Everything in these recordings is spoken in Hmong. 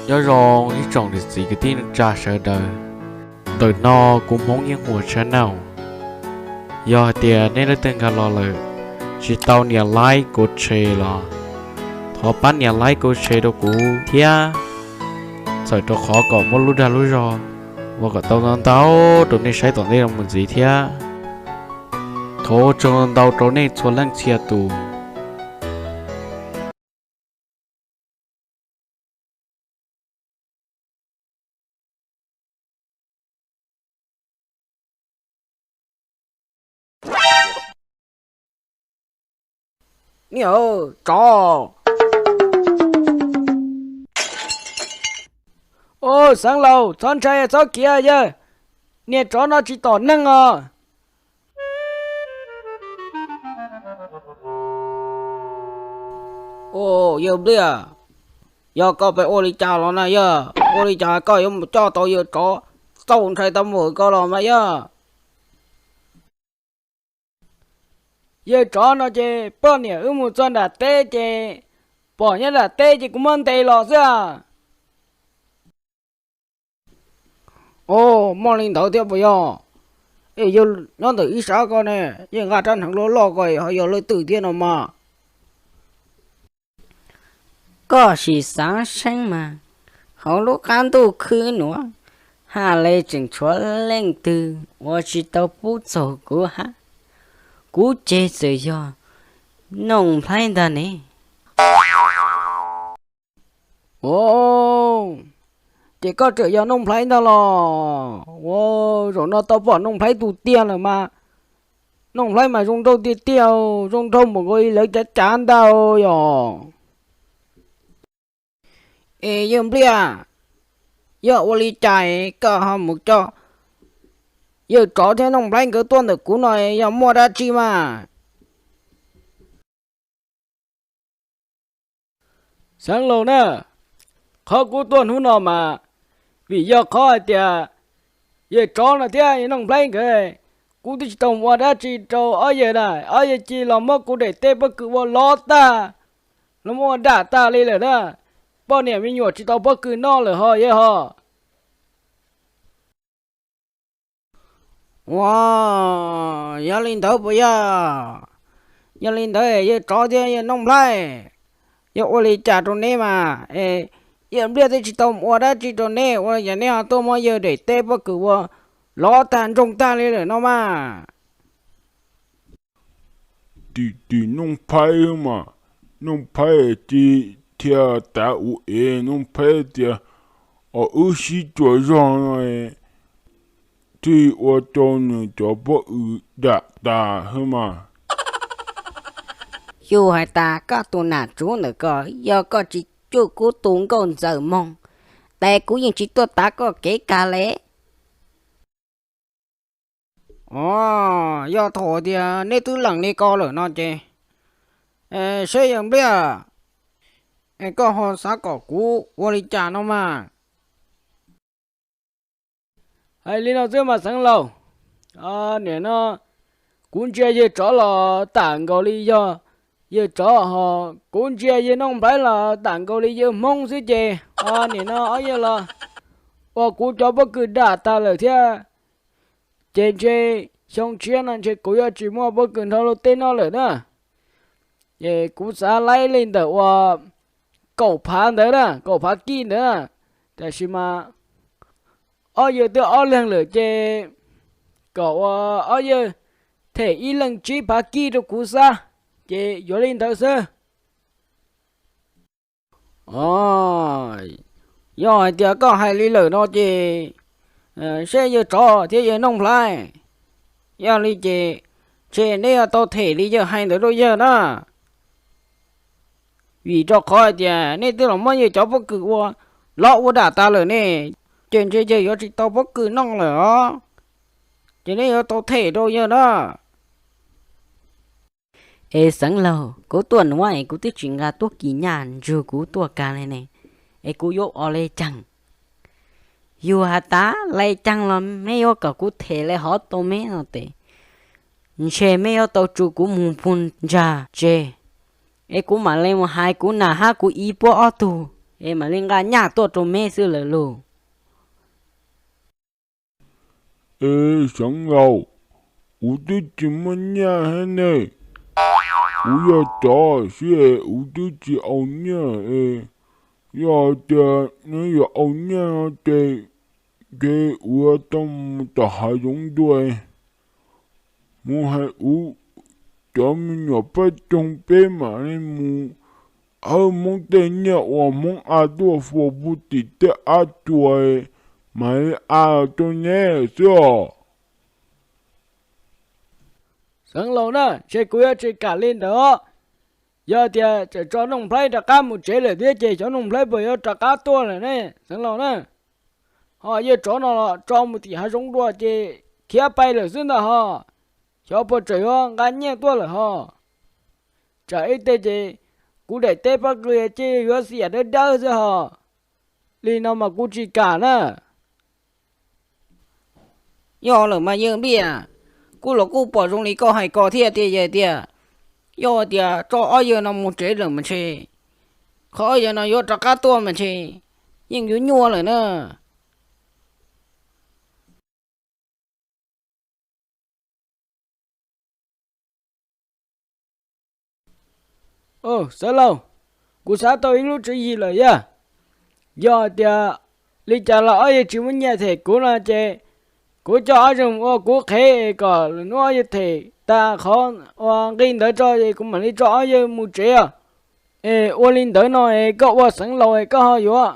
Nyob zoo ib tsoom niam txiv kwv tij neej tsa sawv daws, ntawm no kuv Hmoob Yeej Huas channel. Yog hais tias nej leej twg nkag los lawm tsis tau nias like kuv tsheb los thov pab nias like kuv tsheb rau kuv thiab, txawm rau qhov kom muaj lub dag lub zog uas kom tau ntau ntau rau nej saib tom ntej los mus ntxiv thiab. Thov ua tsaug ntau rau nej txhua leej txhia tus. Niam, tsov! Ua, Xeev Laus, txhob ntshai txhob khiav yawg, niag tsov no tsis tom neeg os. Ua, yawg Npliaj, yog koj pheej ua li cas los na yawg? Ua li cas koj yuav mus coj tau yawg tsov txaus ntshai tau npaum koj los mas yawg? Yawg tsov no ces poj niam wb mus txog nram teb ces pom nyob nram teb ces kuv muab ntes los xwb. Ua, muaj li ntawd thiab puas yog? Es yawg nyob ntawm ib sab ko ne, yeej nqa rab hneev loj loj ko ho yog leej twg thiab no mas? Koj sim xav saib mas, hauv lub qab ntuj khwb nuav, haj le tseem tshuav leej twg uas tsis tau pub txaug kuv hab. Kuv ces txawm yog Nuj Nplhaib ntag ne. Ua, ces koj txawm yog Nuj Nplhaib ntag los? Ua, zaum no tau pom Nuj Nplhaib tus tiag lawm mas. Nuj Nplhaib mas zoo nraug tiag tiag, zoo nraug npaum nkaus li lawv cav cav ntag yog. Es yawg Npliaj, yog ua li cas koj ho mus coj yawg tsov thiab Nuj Nplhaib nkawd tuaj ntawm kuv no, yog muaj dab tsi mas? Xeev Laus na, qhov kuv tuaj hnub no mas vim yog qhov hais tias yawg tsov no thiab yawg Nuj Nplhaib nkawd, kuv twb tsis tau mus ua dab tsi rau ob yawg na, ob yawg cia li los muab kuv daim teb pob kws ua lov tag, los muab ua dam tag li lawm na. Poj niam me nyuam tsis tau pob kws noj lawm ho yawg ho. Ua, yog li ntawd puas yog? Yog li ntawd yawg tsov thiab yawg Nuj Nplhaib, yog ua li cas rau neb mas? Yawg Npliaj twb tsis tau mus ua dab tsi rau neb, ua li cas neb ho tuaj muab yawg daim teb pob kws ua lov tag ntsoog tag li lawm no mas? Tim tim Nuj Nplhaib mas, Nuj Nplhaib cia li thiaj tav u ev, Nuj Nplhaib tias, Os, wb sib cua zog no thiaj ua rau nws cov pob kws dam tas xwb mas. Yus hais tas koj tus nam tsuv ntawm ko, yog koj tsis cuj kuv tus nkauj ntxawm moog, tes kuv yeej tsis tuaj tav koj kev kag le. Os, yog thaum tias neb twb lees li ko lawm no ces, seb yawg Npliaj, koj ho xav kom kuv ua li cas no mas? Hais li no xwb mas Xeev Laus, nim no kuv ntsia yawg tsov los tam nkaus li yog yawg tsov ho, kuv ntsia yawg Nuj Nplhaib los tam nkaus li yawg Hmoob xwb ces, nim no ob yawg los ua kuv cov pob kws dam tas lawm thiab, ces ntshe xyoo tshiab no ntshe kuv yuav tsis muaj pob kws nrog luag tej noj lawm na. Es kuv xav laib li ntawm uas kaum phav ntawd na, kaum phav kij ntawd na, tiam sis mas ob yawg twb ob leeg lawm ces kom ua ob yawg them ib leeg tsib phav kij rau kuv xwb, ces yuav li ntawd xwb. Os, yog hais tias koj hais li lawm no ces, seb yawg tsov thiab yawg Nuj Nplhaib, yog li ces ntshe neb yuav tau them li yawg hais ntawd rau yawg na. Vim rau qhov hais tias neb twb los muab yawg cov pob kws ua lov ua dam tas lawm ne, ces ntshe yawg yuav tsis tau pob kws noj lawm os. Ces neb yuav tau them rau yawg na. Es Xeev Laug, kuv tuaj nuav es kuv twb tsis nqa tuab kis nyaj ntsug kuv tuaj kag li ne, es kuv yuav ua le caag? Yus has tas le caag los meb yuav kom kuv them le hov tau meb no tes, ntshe meb yuav tau tsu kuv mus puag ntsag tseg, es kuv mam le mus hais kuv nam hab kuv i puab ob tug, es mam li nqa nyaj tuaj rau me xwb lawm lauj. Es Xeev Laus, kuv twb tsis muaj nyiaj thiab ne. Kuv yog tsov xwb es kuv twb tsis au nyiaj es, yog tias neb yuav au nyiaj no ces, ces kuv yuav tau mus tom hav zoov dua, mus hais kuv cov me nyuam pab coog peb mam li mus hawb Hmoob tej nyiaj uas Hmoob a tuaj faus puag tim tej qab tsuas, mam li a los rau neb xwb os. Xeev Laus na, ntshe kuv yuav tsis kam li ntawd os. Yog tias tseem tso Nuj Nplhaib rov qab mus tsev lawm thiab ces xyov Nuj Nplhaib puas yuav rov qab tuaj lawm ne, Xeev Laus na. Ho yawg tsov no los tso mus tim hav zoov dua ces khiav pais lawm xwb ntag ho. Xyov puas tseem yuav nqa nyiaj tuaj lawm ho. Tsam ib teg ces kuv daim teb pob kws ces yuav xiam dawb dawb xwb ho. Li no mas kuv tsis kam na. Yog lawm mas yawg Npiaj, kuv los kuj pom zoo li koj hais ko thiab tiag yawg tiag. Yog tias tso ob yawg no mus tsev lawm mas ntshe, qhov ob yawg no yuav rov qab tuaj mas ntshe yeej yuav nyuaj lawm na. Xeev Laus, kuv xav tau ib lub tswv yim lawm yog, yog tias li cas los ob yawg tsis muaj nyiaj them kuv no ces kuv coj ob yawg mus ua kuv qhev es kom lwm hnub ob yawg them tas qhov uas nqi ntawd tso es kuv mam li tso ob yawg mus tsev os. Es ua li ntawd no es koj ua Xeev Laus es koj ho yuav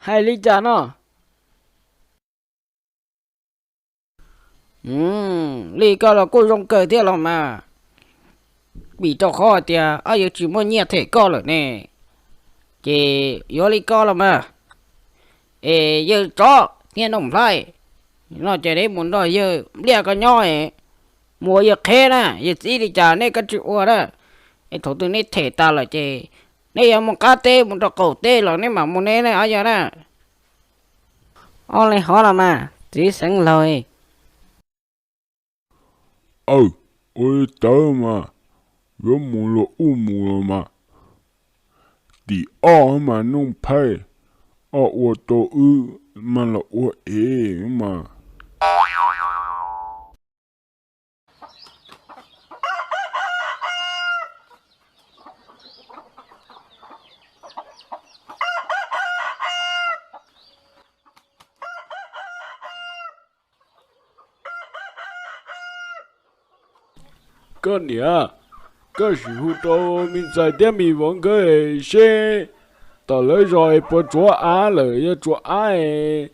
hais li cas no? Li koj los kuj zoo kawg thiab los mas, vim rau qhov hais tias ob yawg tsis muaj nyiaj them koj lawm ne, ces yuav li koj los mas. Es yawg tsov thiab Nuj Nplhaib, no ces neb mus nrog yawg Npliaj koj nyob, mus ua yawg qhev na, yawg txiv li cas neb kav tsij ua na. Es thaum twg neb them tas lawm ces neb yuav mus qab teb mus rau qaum teb los neb mam mus neb na ob yawg na. Ua li hov los mas txiv Xeev Laus. Aw, ua li ntawd mas yuav mus los kuj mus los mas. Tim ob mas Nuj Nplhaib, ob ua tau wb mas los ua ev mas. Koj niam, koj sim hu rau me ntxhais thiab me vauv nkawd seb tom lawv zos es puas tsuav av lawm, yog tsuav av es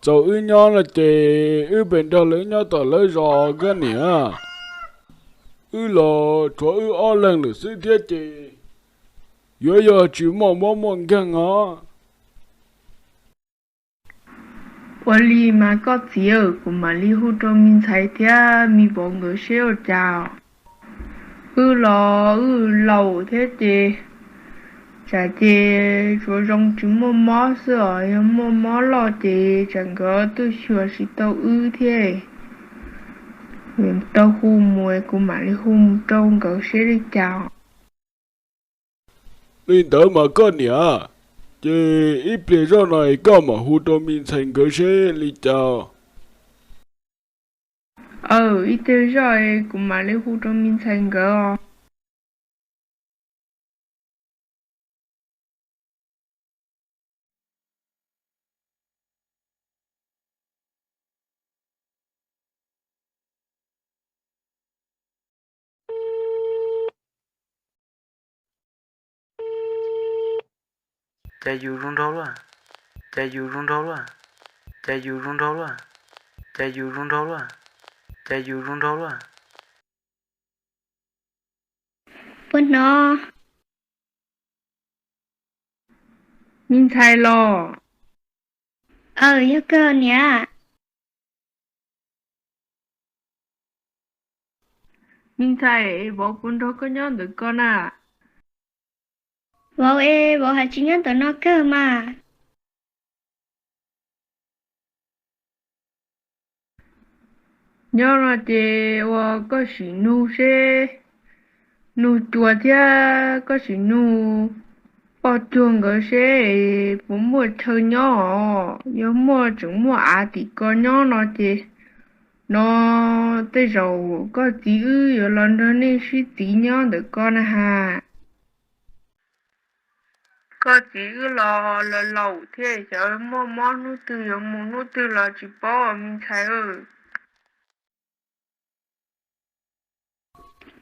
txaus wb nyob no ces wb pem nrog lawv nyob tom lawv zos koj niam. Wb los tshuav wb ob leeg lawm xwb thiab ces yuav yog tsis muaj mob muaj nkeeg os. Ua li mas koj txiv, kuv mam li hu rau me ntxhais thiab me vauv nkawd seb ua cas. Wb los wb laus thiab ces tsam ces tsuav zoo tsis muaj mob xwb os, yog muaj mob loj ces tsam nkawd tuaj xyuas tsis tau wb thiab. Tau hu mus, kuv mam li hu mus rau nkawd seb li cas. Li ntawd mas koj niam, ces ib pliag zoj no es koj mam hu rau me ntxhais nkawd seb li cas. Aw, ib pliag zoj es kuv mam li hu rau me ntxhais nkawd os. Cas yus zoo nraug luaj, cas yus zoo nraug luaj, cas yus zoo nraug luaj, cas yus zoo nraug luaj, cas yus zoo nraug luaj. Puas hnov? Me ntxhais los? Aw, yog kawg niam. Me ntxhais, vauv puas nrog koj nyob ntawm ko na? Vauv es, vauv haj tsis nyob ntawm no kawg mas. Nyob no ces ua koj sim nug seb, nug cuag thiab koj sim nug Poj cuag nkawd seb puas muaj chaw nyob os, yog muaj tseem muaj av tim ko nyob no ces, no tej zaum koj txiv wb yuav los nrog nej sib txiv nyob ntawm ko na has. Koj txiv wb los laus laus thiab, xyov muaj mob hnub twg yuav mus hnub twg los tsis paub me ntxhais.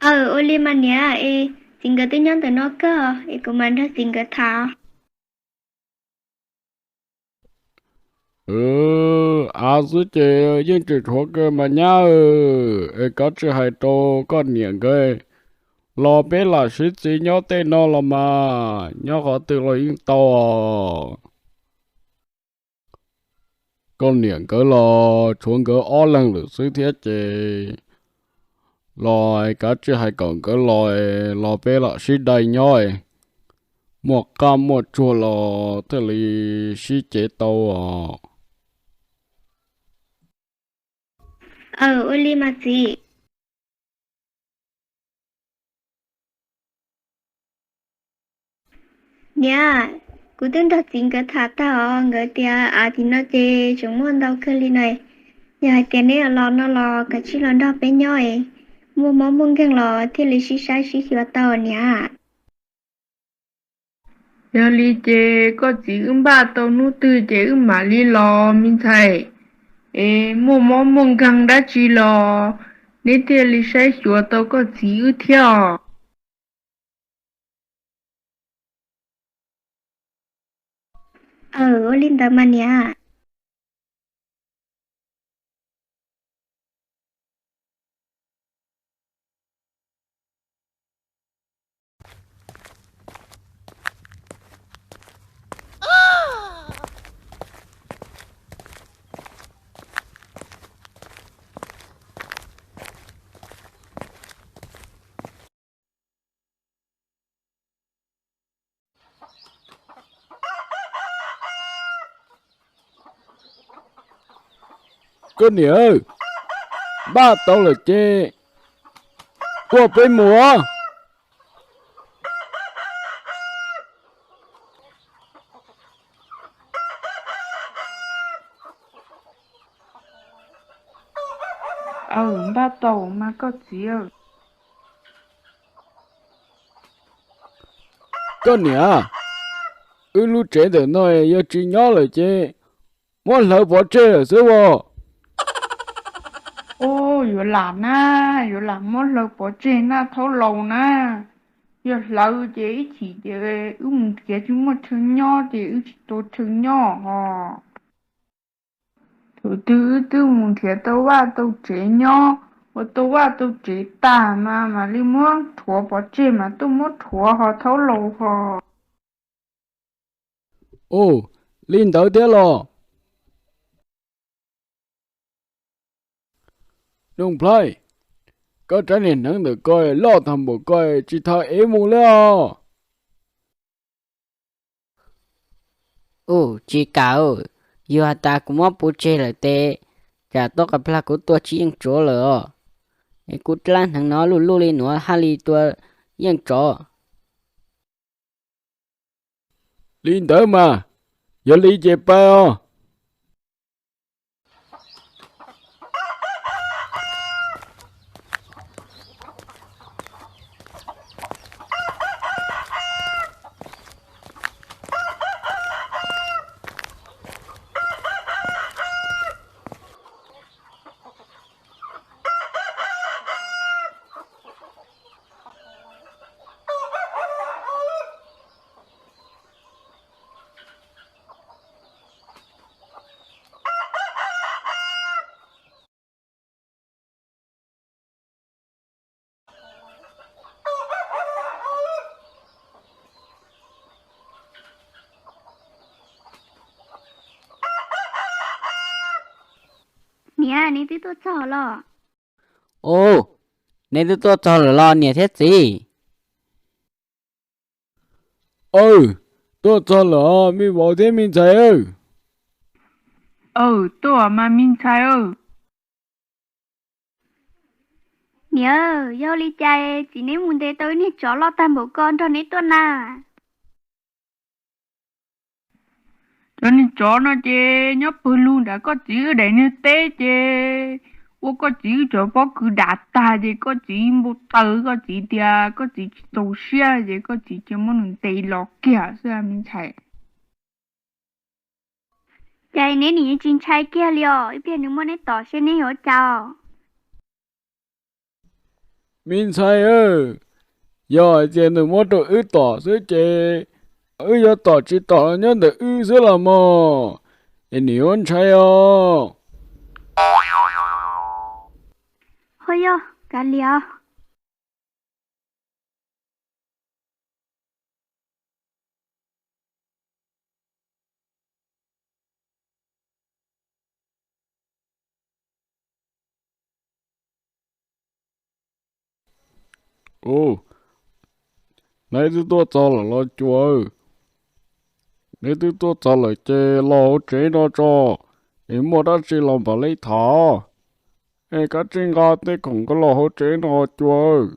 Aw, ua li mas niam, es txiv nkawd twb nyob ntawm no kawg es kuv mam nrog txiv nkawd tham. Av xwb ces yeej tseem tshuav kawg mas nyab, es koj tsis hais rau koj niam nkawd los peb lam sib txiv nyob tej no los mas, nyob qhov twg los yeej tau os. Koj niam nkawd los tshuav nkawd ob leeg lawm xwb thiab ces los kav tsij hais kom nkawd los, los peb lam sib dai nyob, muaj qab muaj tsuag los thiaj li sib cev tau os. Aw, ua li mas txiv. Niam, kuv twb nrog txiv nkawd tham tag os, nkawd tias av tim no ces tseem muaj ntau kawg li na. Yog hais tias neb los no los kav tsij los nrog peb nyob es, muaj mob muaj nkeeg los thiaj li sib saib sib xyuas tau niam. Yog li ces koj txiv wb npaj tau hnub twg ces wb mam li los me ntxhais, es muaj mob muaj nkeeg dab tsi los neb thiaj li saib xyuas tau koj txiv wb thiab os. Aw, ua li ntawd mas niam. Koj niam, npaj tau lawm ces tuaj peb mus. Aw, npaj tau mas koj txiv. Koj niam, wb lub tsev ntawm no yog tsis nyob lawm ces muab hlawv pov tseg lawm xwb as. Ub, yuav lam na, yuav lam muab hlawv pov tseg na thaub laus na. Yog hlawv ces ib chim ces wb mus nrhiav tsis muaj chaw nyob ces wb tsis tau chaw nyob hos. Thaum twg wb twb mus nrhiav tau vaj tau tsev nyob, ua tau vaj tau tsev tag mas mam li muab rhuav pov tseg mas tuaj muab rhuav hos thaub laus hos. Ub, li ntawd thiab los? Nuj Nplhaib, koj rab niag hneev ntawm ko loj tag npaum ko tsis tau ev mus li os. Ub, tsis kam, yog has tas kuv muab pov tseg lawm tes tsam tuaj qas plag kuv tua tsis yeej tsuav lawm os. Es kuv rab hneev no luj luj li nuav haj li tua yeej tsov. Li ntawd mas, yog li ces pab os. Niam, neb twb tuaj txog los? Ub, neb twb tuaj txog lawm los niam thiab txiv? Aw, tuaj txog lawm me vauv thiab me ntxhais. Aw, tuaj mas me ntxhais. Niam, yog li cas txiv neb mus ntes tau ib niag tsov loj tag npaum ko nrog neb tuaj na? Cov niag tsov no ces nyob pawg lug nram koj txiv wb daim niag teb ces ua koj txiv wb cov pob kws dam tag ces koj txiv npau taws koj txiv tias koj txiv tsis txaus siab ces koj txiv cia muab nws ntes los kiag xwb me ntxhais. Cas neb nim tsis ntshai kiag li os? Ib pliag nws muab neb tom seb neb yuav ua cas. Me ntxhais, yog hais tias nws muab rau wb tom xwb ces wb yuav tom tsis tom los nyob ntawm wb xwb los mas, es nws yuav ntshai os. Ho yog kav liam. Ub, neb twb tuaj txog lawm los cuas? Neb twb tuaj txog lawm ces los hauv tsev no tso, es muaj dab tsi los npam li tham. Es kav tsij nqa tej khoom ko los hauv tsev no cuas.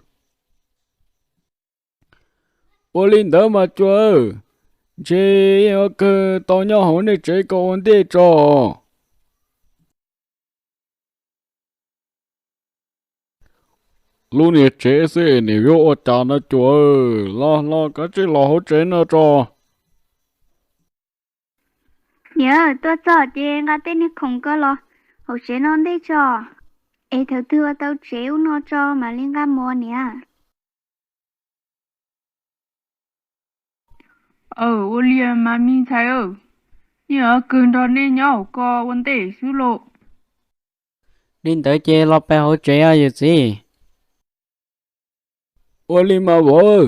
Ua li ntawd mas cuas, ntshe yuav kawg tau nyob hauv nej tsev ko ua ntej tso. Lub niag tsev xwb es nws yuav ua cas no cuas, los los kav tsij los hauv tsev no tso. Niam, tuaj txog ces nqa tej niag khoom ko los hauv tsev no ntej tso, es thaum twg ua tau tsev ub no tso mam li nqa mus niam. Aw, ua li mas me ntxhais, yeej yuav kawg nrog nej nyob hauv ko ua ntej xwb lauj. Li ntawd ces los pais hauv tsev os yawm txiv. Ua li mas vauv.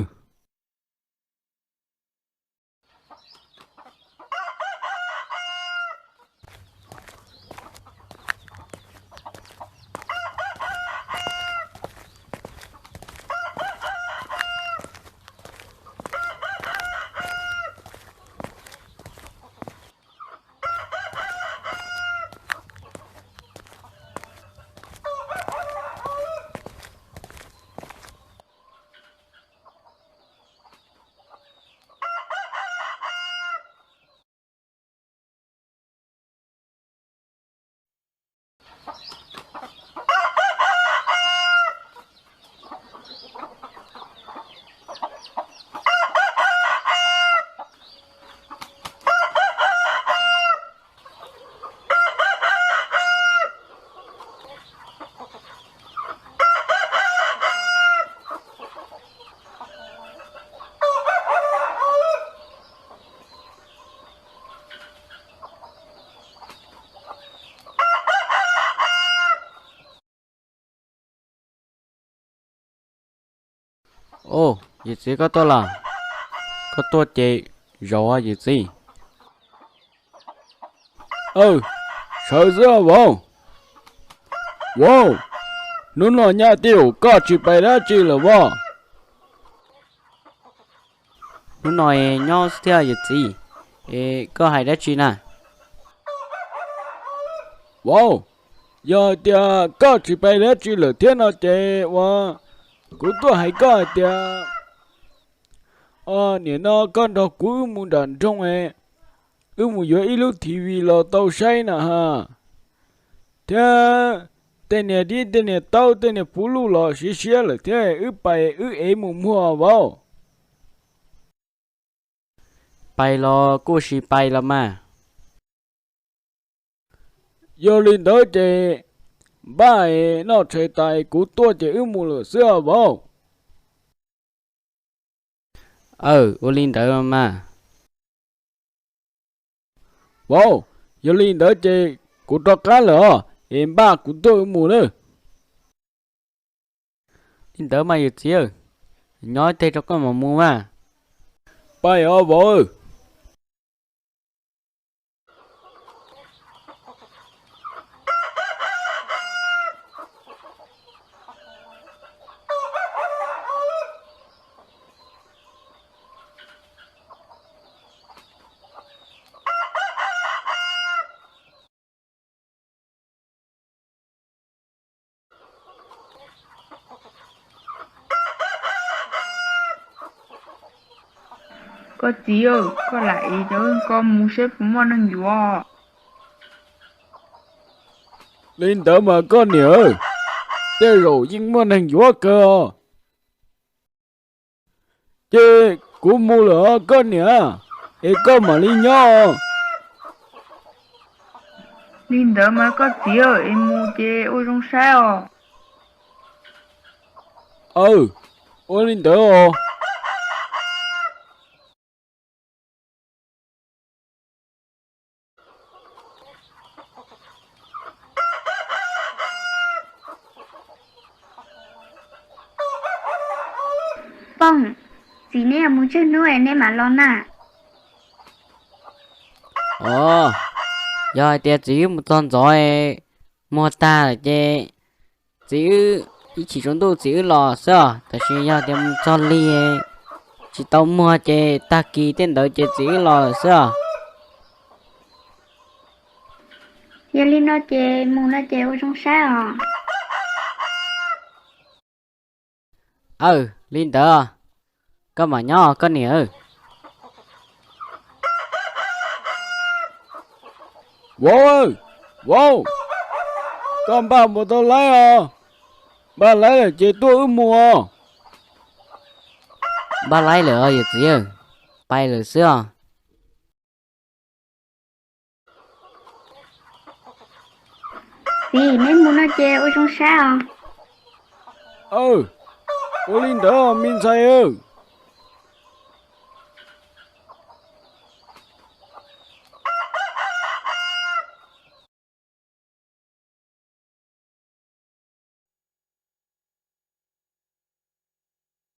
Ov, yawm txiv koj tuaj los? Koj tuaj ces zaum yawm txiv. Aw, sawv xwb vauv. Vauv, hnub no nyab tij ub koj tsis pais dab tsi lawm vauv? Hnub no nyob xwb thiab yawm txiv. Koj hais dab tsi na? Vauv, yog hais tias koj tsis pais dab tsi lawm thiab no ces ua, kuv tuaj hais koj hais tias, nim no koj nrog kuv wb mus nram nroog, wb mus yuav ib lub T V los tau saib na ha. Thiab tej niag dib tej niag taub tej niag puv luj los siav siav lawm thiab, wb pais wb ev mus muag vauv. Pais los kuj sim pais los mas. Yog li ntawd ces npaj noj tshais tas kuv tuaj ces wb mus lawm xwb vauv. Aw, ua li ntawd mas. Vauv, yog li ntawd ces kuv rov qab lawm os, es npaj kuv tuaj wb mus nawb. Li ntawd mas yawm txiv, nyob ib teg rau koj mam mus mas. Pais os vauv. Koj txiv, koj lam ev cov koj mus saib puas muaj neeg yuav. Li ntawd mas koj niam, tej zaum yeej muaj neeg yuav kawg os. Ces kuv mus lawm os koj niam, es koj mam li nyob. Li ntawd mas koj txiv, es mus ces ua zoo saib os. Aw, ua li ntawd os. Pooj, txiv neb yuav mus tsawg hnub es neb mam los na? Os, yog hais tias txiv wb mus txog ntxov muag tag lawm ces txiv wb ib chim tsaus ntuj txiv wb los xwb os. Tab sis yog tias mus txog lig tsis tau muag ces tag kis tej ntawd ces txiv wb los lawm xwb os. Yog li no ces mus no ces ua zoo saib os. Aw, li ntawd, koj mam nyob koj niam. Vauv, vauv, koj npaj mus tau laib os. Npaj laib lawm ces tuaj wb mus os. Npaj laib lawm os yawm txiv, pais lawm xwb os. Txiv, neb mus no ces ua zoo saib os. Aw, ua li ntawd me ntxhais.